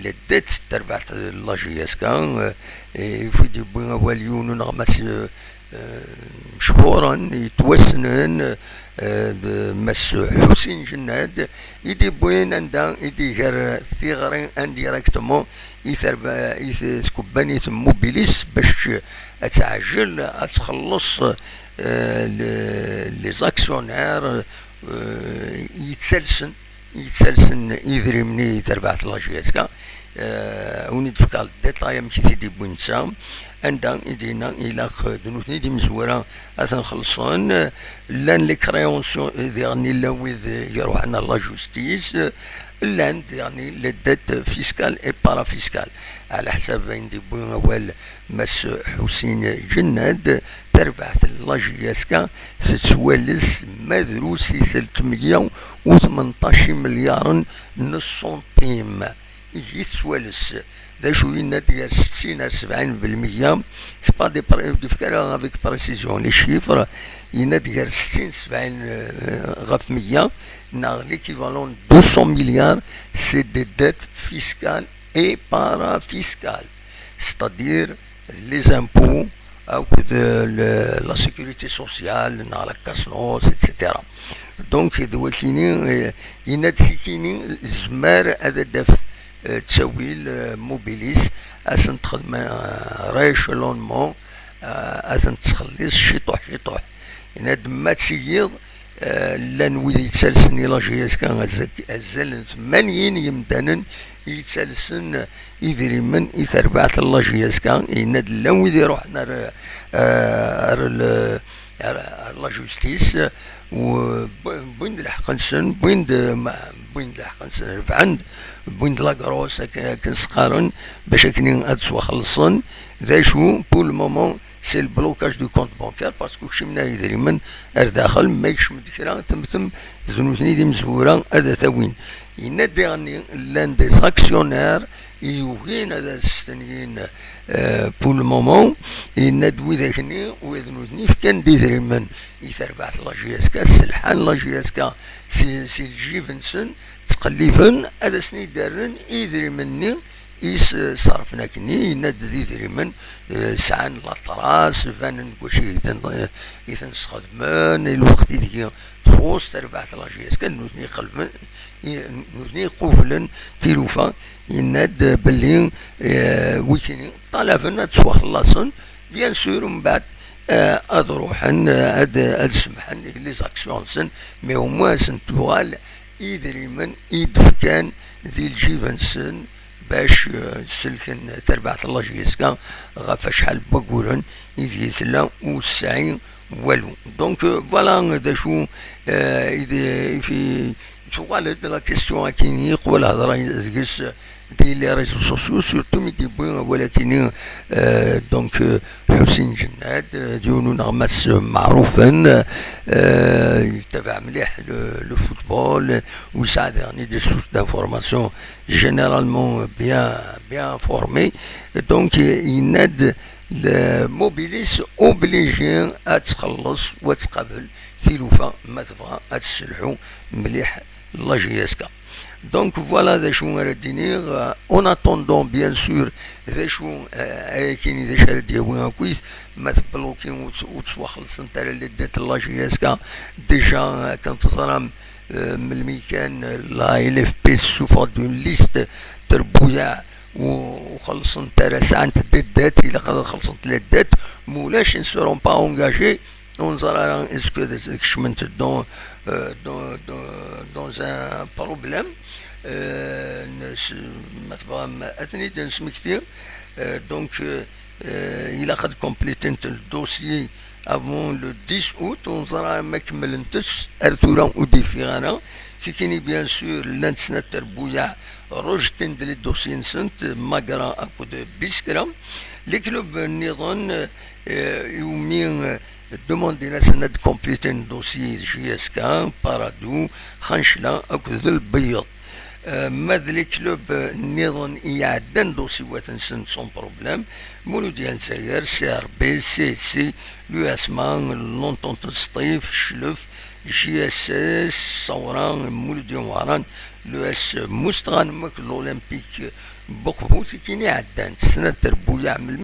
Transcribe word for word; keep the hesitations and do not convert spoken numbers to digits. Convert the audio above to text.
les dettes n terbaɛt n la J S K, euh, et il faut d-yewwi awal yiwen uneɣmas, euh, euh, mechuren, yettwassnen, euh, d Mass Ḥusin Jennad, i d-yewwin anda i d-iger tiɣri indirectement i terba-, i t-, tkebbanit Mobilis bac ad teɛjel ad txelleṣ, euh, le-, les actionnaires, euh, yettalsen, yettalsen idrimen i terbaɛt n la J S K. Euh, ad wen-d-fkeɣ le détail amek i t-id-yewwi netta, anda i d-yenna ilaq d nutni d imezwura ad ten-xellṣen. Llan les créances diɣen, llan wid iruḥen ar la justice, llan diɣen les dettes fiscales et parafiscales. Ɛla ḥsab ayen d-yewwi awal Mass Ḥusin Jennad, tarbaɛt n la J S K tettwales ma drus i telt meyya u tmenṭac imelyaren n ṣṣunṭim i tettwales. D acu yenna-d, gar settin ar sebɛin belmeyya, c'est pas des pré-, ur d-yefki ara avec précision les chiffres, yenna-d gar settin sebɛin, euh, ɣef meyya, neɣ l'équivalent de deux cents milliards, c'est des dettes fiscales et parafiscales, c'est-à-dire les impôts, akked, euh, le, la sécurité sociale, neɣ la casse-noix, et cetera. Donc, d wakini, euh, yenna-d tikini, tezmer ad d-taf, euh, ttawil, euh, Mobilis, ad sen-texdem, euh, rééchelonnement, euh, ad ten-txelliṣ ciṭuḥ, ciṭuḥ. Yenna-d ma d tiyiḍ, eh, llan wid yettalsen i la J S K, azal, azal n tmanyin yemdanen i yettalsen idrimen i terbaɛt n la J S K. Yenna-d llan wid iruḥen ar, eh, ar le-, ar, ar la justice, u-, wwin-d lḥeqq-nsen, wwin-d, ma-, wwin-d lḥeqq-nsen, refɛen-d, wwin-d la grosse, akken, akken s-qqaren, bac akken ad ttwaxellṣen. D acu, pour le moment, c'est le blocage du compte bancaire, parce que kecmen idrimen ar daxel, ma yekcem-d kra, temtem d nutni d imezwura ad t-awin. Yenna-d diɣenni, llan des actionnaires i yugin ad as-stenyin, euh, pour le moment, yenna-d widak-nni, wid nutni fkan-d idrimen i terbaɛt la J S K, sselḥan la J S K si, si lǧib-nsen, ttqelliben ad asen-id-rren idrimen-nni i s-ṣerfen akkenni, yenna-d d idrimen, eh, sɛan la trace, banen deg wacu i ten-, i ten-sxedmen, i lweqt ideg txuṣṣ terbaɛt la J S K, nutni qelben, i, nutni qublen tilufa, yenna-d belli, eh, wikini ṭalaben ad ttwaxellaṣen, bien sûr, mbeɛd, eh, ad ruḥen, eh, ad, ad semmḥen les actions-nsen, mais au moins ad sen-tuɣal idrimen i d-fkan di lǧib-nsen bac, eh, selken terbaɛt la J S K ɣef acḥal n wagguren ideg tella ur tesɛi walu. Donc, eh, voilà d acu, eh, i d-, i fi-, tuɣal-d la question akini, qbel hedra deg-s di les réseaux sociaux, surtout mi d-yewwi awal akini, eh, donc, eh, Ḥusin Jennad, eh, d yiwen uneɣmas meɛrufen, eh, yettabaɛ mliḥ le, le football, eh, u yesɛa diɣen des sources d'information généralement bien, bien formées. Donc, eh, yenna-d le Mobilis obligé ad txelleṣ u ad tqabel tilufa ma tebɣa ad tesselḥu mliḥ la J S K. Donc voilà d acu ara d-iniɣ. En attendant, bien sûr, d acu, euh, ayakini d acu ara d-yawi akkit, ma tebloki ur tt-, ur ttwaxellṣent ara les dettes n la J S K. Déjà, euh, kan teẓram, euh, melmi kan, euh, la L F P tessufeɣ-d une liste terbuyaɛ u, u xellṣent ara, sɛant des dettes, ilaq ad xellṣent les dettes, ma ulac, ils ne seront pas engagés. Ur neẓri ara est-ce que kecment dans, euh, dans, dans, dans un problème. Euh, n-, s-, ma tebɣam ad ten-id-nesmekti. Euh, donc, euh, euh, ilaq ad complétent le dossier avant le dix août. Ur neẓri ma kemmlent-tt ar tura ur d-yeffiɣ ara. Tikini, bien sûr, llant snat terbuyaɛ rejetent les dossiers-nsent, Magra akked Biskra. Les clubs nniḍen, euh, iwumi, euh, demandin-asen ad compléten dossier J S K, Paradou, Xancla akked Lbeyyeḍ. Euh, ma d les clubs nniḍen i iɛeddan dossiwat-nsen sans problème, Mulud Lezzayer, C R B, C S C, l'U S M A, l'Entente Sṭif, Cclef, J S S Saoura, Mulud Yawaran, l'U S Moustrane, l'Olympique Bordeaux, i tin iɛeddan, snat trebbuyaɛ melmi